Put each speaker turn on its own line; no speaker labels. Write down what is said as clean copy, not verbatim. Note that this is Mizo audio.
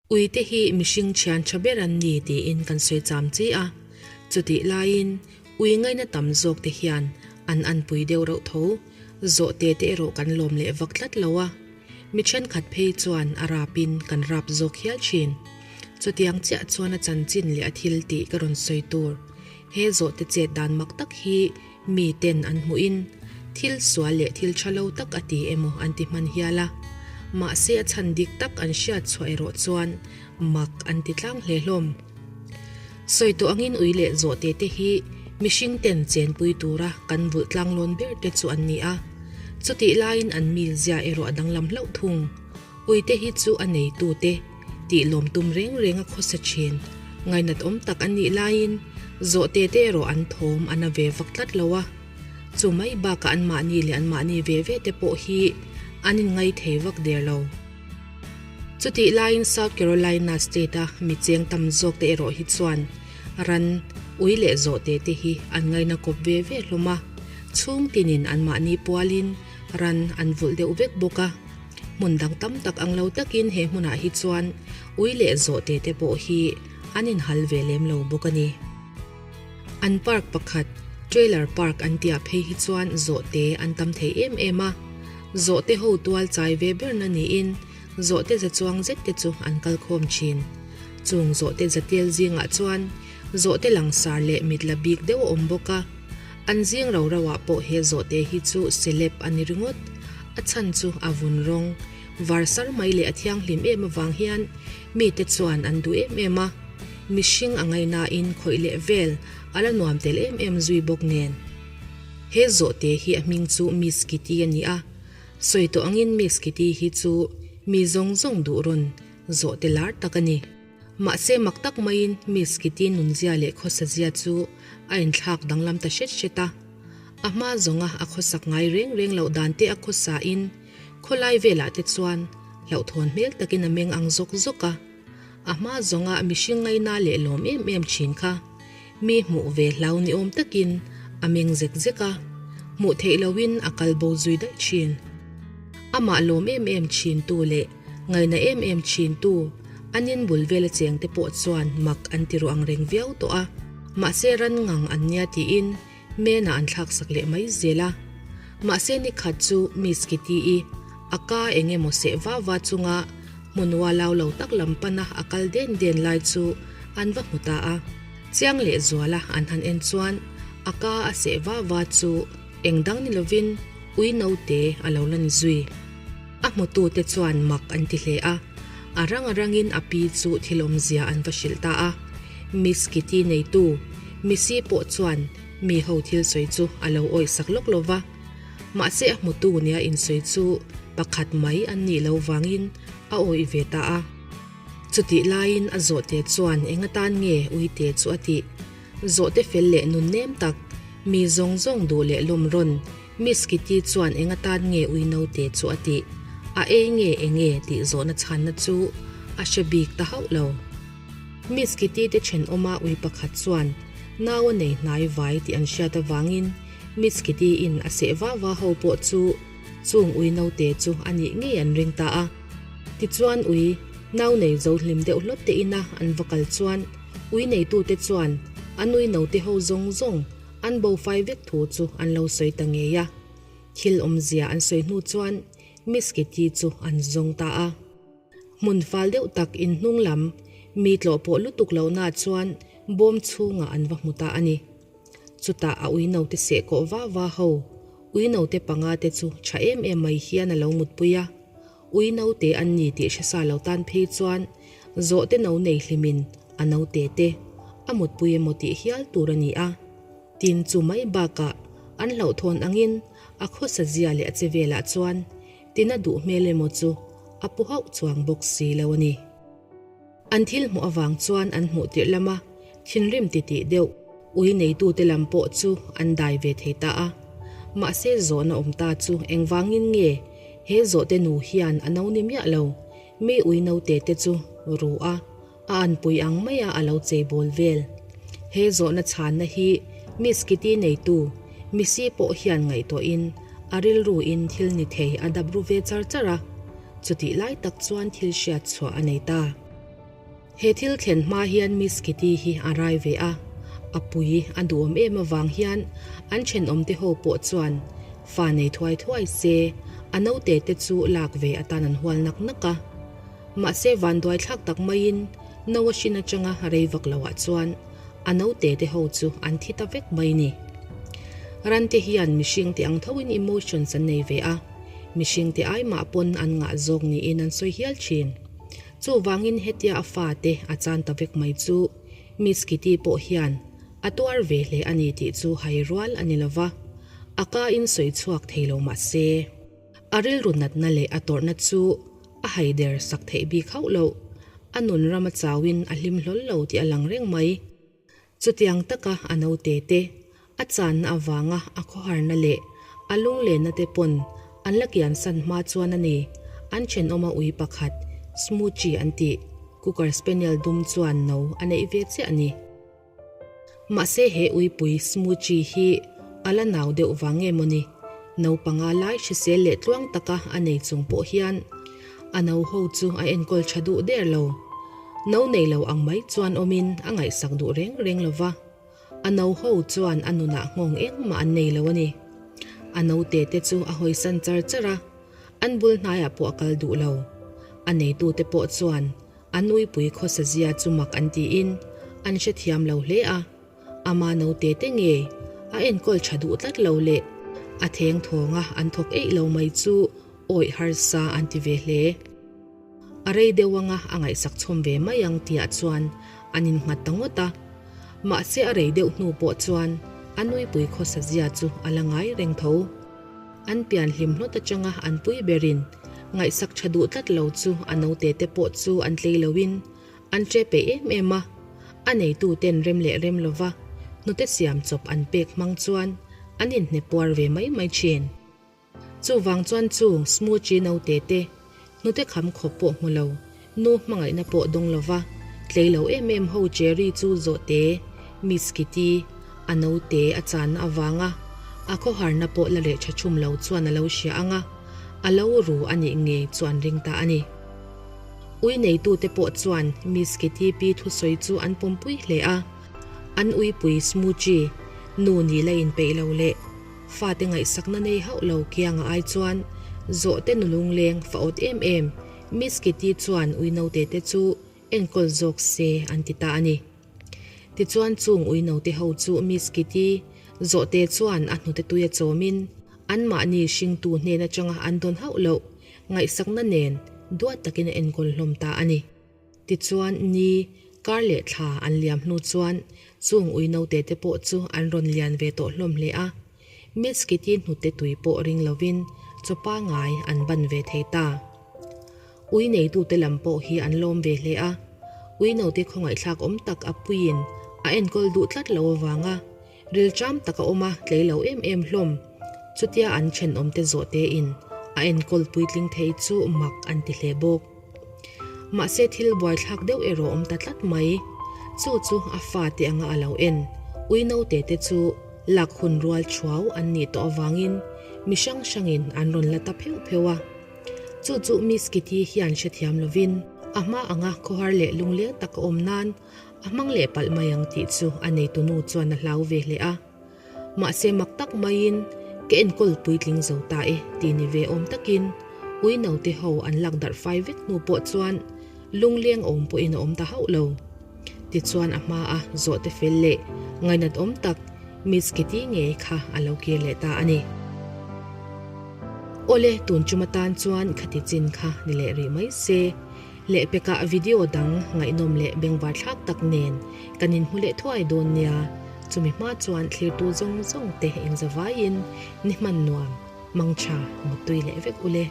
Uite hi mihring thian tha ber an ni tiin kan sawi cham chi a, chutih laiin ui ngaina tam zawk te hian an anpui deuh reuh tho, zawhte te erawh kan lawm leh vak tlat lo a, mi thenkhat phei chuan a rapin kan rap zawk hial thin. Chutiang chiah chuan a chanchin leh a thil tih ka rawn sawi tur. He zawhte chet dan mak tak hi mi ten an hmuhin thil sual leh thil tha lo tak a ti emaw an ti hman hial a. Mahse a chhan dik tak an hriat chhuah erawh chuan mak an ti tlang hle hlawm. Sawi tawh angin ui leh zawhte te hi mihring ten chenpui tura kan vulh tlanglawn ber te chu an ni a. Chutih laiin an mizia erawh a danglam hlauh thung. Uite hi chu a neitute tih lawm tum reng reng a khawsa thin. Ngainat awm tak an nih laiin zawhte te erawh an thawm a na ve vak tlat lo a. Chu mai bakah anmahni leh anmahni ve ve te pawh hi an inngai thei vak der lo. Chutih laiin South Carolina state-a mi cheng tam zawk te erawh hi chuan ran, ui leh zawhte te hi an ngaina kawp ve ve hlawm a. Chhung tinin anmahni pualin ran an vulh deuh vek bawk a. Hmun dang tam tak ang lo takin he hmunah hi chuan ui leh zawhte te pawh hi an inhal ve lem lo bawk a ni. An park pakhat, Trailer Park an tihah phei hi chuan zawhte an tam thei em em a. Zawhte ho tual chai ve berna niin zawhte za chuang zet te chu an kal khawm thin. Chung zawhte za tel zingah chuan zawhte langsar leh mit la bik deuh a awm bawk a. An zing ro ro ah pawh he zawhte hi chu celeb a ni ringawt. A chhan chu a vun rawng var sar mai leh a thianghlim em avang hian mite chuan an duh em em a. Mihring a ngaihnain khawih leh vel a la nuam tel em em zui bawk nen. He zawhte hi a hming chu Miss Kitty a ni a. Sawi tawh angin Miss Kitty hi chu mi zawng zawng duh rawn zawhte lar tak a ni. Mahse mak tak maiin Miss Kitty nunzia leh khawsazia chu a inthlak danglam ta hret hret a. A hma zawnga a khawsak ngai reng reng loh dan te a khawsain khawlai velah te chuan hlauhthawn hmel takin a meng ang zawk zawk a. A hma zawnga mihring ngaina leh lawm em em thin kha mi hmuh ve hlau ni awm takin a meng zek zek a, hmuh theih lohin a kal bo zui daih thin. Amah lawm em em thin tu leh ngaina em em thin tu an in bul vela cheng te pawh chuan mak an ti ruh ang reng viau tawh a, mahse ran ngang an nia tiin Mena an thlak sak leh mai zel a. Mahse ni khat chu Miss Kitty-i a ka eng emaw seh va va chunga hmun ualau lo tak lam pana a kal den den lai chu an va hmu ta a. Chiang leh zuala an han en chuan a ka a seh va va chu eng dang ni lovin ui naute a lo la ni zui. A hmutute chuan mak an ti hle a, a rang a rangin a pi chu thil awmzia an va hrilh ta a. Miss Kitty neitu Missy pawh chuan mi ho thil sawi chu a lo awih sak lawk lo va. Mahse a hmutu nia insawi chu pakhat mai an nih lo vangin a awih ve ta a. Chutih laiin a zawhte chuan eng atan nge uite chu a tih. Zawhte fel leh nun nem tak, mi zawng zawng duh leh lawm rawn Miss Kitty chuan eng atan nge ui naute chu a tih? A ei nge enge tih zawhna chhanna chu a hre bik ta hauh lo. Miss Kitty te thenawma ui pakhat chuan nau a nei hnai vai tih an hriat avangin Miss Kitty in a seh va va ho pawh chu chung ui naute chu a nih ngei an ring ta a. Tichuan ui nau nei zo hlim deuh hlawt te ina an va kal chuan ui neitute chuan an ui naute ho zawng zawng An bo fai vek thu chu an lo sawi ta ngei a. Thil awmzia an sawi hnu chuan Miss Kitty chu an zawng ta a. Hmun fal deuh tak in hnung lam mi tlawh pawh lutuk lohna chuan bawm chhungah an va hmu ta a ni. Chutah a ui note seh kawh va va ho, ui note panga te chu tha em em mai hian a lo mutpui a. Ui note an ni tih hre sa lo tan phei chuan zawhte no nei hlimin a note te a mutpui emaw tih hial tur a ni a. Tin chu mai bakah an hlauhthawn angin a khawsa zia leh a che velah chuan tina duh hmel emaw chu a pu hauh chuang bawk si lo a ni. An thil hmuh avang chuan an hmuh tirh lama thinrim titih deuh ui neitute lam pawh chu an dai ve thei ta a. Mahse zawhna awm ta chu engvangin nge he zawhte nu hian a no ni miah lo, mi ui note te chu ru a, a anpui ang maia a lo cheibawl vel. He zawhna chhanna hi Miss Kitty neitu Missy pawh hian ngaihtuahin a rilruin thil ni thei a dap ru ve char char a. Chutih lai tak chuan thil hriat chhuah a nei ta. He thil thlen hma hian Miss Kitty hi a rai ve a, a pui a duhawm em avang hian an thenawmte ho pawh chuan fa nei thuai thuai se a naute te chu lak ve atan an hual nak nak a. Mahse vanduai thlak tak maiin no a hrin atanga rei vak loah chuan a naute te ho chu an thi ta vek mai ni. Rante hian mihring te ang thoin emotions an nei ve a, mihring te ai mah pawn an ngah zawk niin an sawi hial thin. Chuvangin hetia a fate a chan ta vek mai chu Miss Kitty pawh hian a tuar ve hle a ni tih chu hai rual a ni lova, a ka in sawi chhuak thei lo mah se. A rilru natna leh a tawrhna chu a haider sak theih bik hauh loh, a nun ram a chauin a hlim hlawl lo tih a lang reng mai. Chutiang taka a naute te, a channa avanga a khawharna leh a lunglenna te pawn an la kiansan hma chuan a ni. An thenawma ui pakhat, Smoochie an tih, Cooker Spaniel dum chuan no a neih ve chiah a ni. Mahse he uipui Smoochie hi a la nau deuh vang nge mawni? No panga lai hrisel leh tluang taka a nei chung pawh hian a no ho chu a enkawl tha duh der lo. No nei lo ang mai chuan awmin a ngaihsak duh reng reng lo va. A no ho chuan a nunah nghawng engmah an nei lo a ni. A note te chu a hawisan char char a, an bul hnaiah pawh a kal duh lo. A neitute pawh chuan an uipui khawsa zia chu mak an tiin an hrethiam lo hle a. Ama naute te ngei a enkawl tha duh tlat lo leh a theng thawnga an thawk eih lo mai chu awih harsa an ti ve hle. A rei deuh anga a ngaihsak chhawm ve mai ang tihah chuan an innghat ta ngawt a. Mahse a rei deuh hnu pawh chuan a nuipui khawsa zia chu a la ngai reng tho. An pian hlim hlawt atanga an pui berin ngaihsak tha duh tlat lo chu a naute te pawh chu an tlei loin An che peih em em a, a neitu ten rem leh rem lova hnute siam chawp an pek hmang chuan an inhne puar ve mai mai thin. Chuvang chuan chung Smoochie naute te hnute kham khawp pawh hmu lo, nu hmangaihna pawh dawng lova tlei lo em em ho Jerry chu zawhte, Miss Kitty, a naute a channa avanga a khawharna pawh la leh tha thum lo chuan a lo hria ang a, a lo ru a nih ngei chu an ring ta a ni. Ui neitute pawh chuan Miss Kitty pi thusawi chu an pawmpui hle a, an uipui Smoochie, nu nih la inpeih lo leh fate ngaihsakna nei hauh lo kianga ai chuan zawhte nu lungleng fa awt em em Miss Kitty chuan ui naute te chu enkawl zawk se an ti ta a ni. Tichuan chung ui naute ho chu Miss Kitty zawhte chuan a hnute tui a chawmin anmahni hringtu hnen atanga an dawn hauh loh Ngaihsakna nen duat takin a enkawl hlawm ta a ni. Tichuan, ni, kar leh thla an liam hnu chuan chung ui naute te pawh chu an rawn lian ve tawh hlawm hle a. Miss Kitty hnute tui pawh ring lovin chaw pangai an ban ve thei ta. Ui neitute lam pawh hi an lawm ve hle a. Ui naute khawngaihthlak awm tak a puiin a enkawl duh tlat lo avanga Rilṭam tak a awm a, tlei lo em em hlawm. Chutia an ṭhenawmte zawhtein a enkawl puitling thei chu mak an ti hle bawk. Mahse thil buaithlak deuh erawh awm ta tlat mai. Chu chu a fate anga a lo en. Ui naute te chu lak hun rual ṭhuau an nih tawh avangin mi hrang hrangin an rawn la ta pheuh pheuh a. Chu chu Miss Kitty hian hrethiam lovin a hma anga khawhar leh lungleng tak a awm nan A hmang leh palh mai ang tih chu a neitunu chuan a hlau ve hle a. Mahse mak tak maiin ka enkawl puitling zo ta e tih ni ve awm takin ui naute ho an lak darh fai vek hnu pawh chuan lungleng awm pawhin a awm ta hauh lo. Tichuan a hma a zawhte fel leh ngainat awm tak Miss Kitty ngei kha a lo kir leh ta a ni. Awle tun chum atan chuan khati chin kha ni leh rih mai se. Lehpekah video dang ngaihnawm leh bengvar thlak tak nen kan inhmu leh thuai dawn nia, chumi hma chuan thlirtu zawng zawng te engzavaiin ni hman nuam, mangtha, muttui leh vek ule.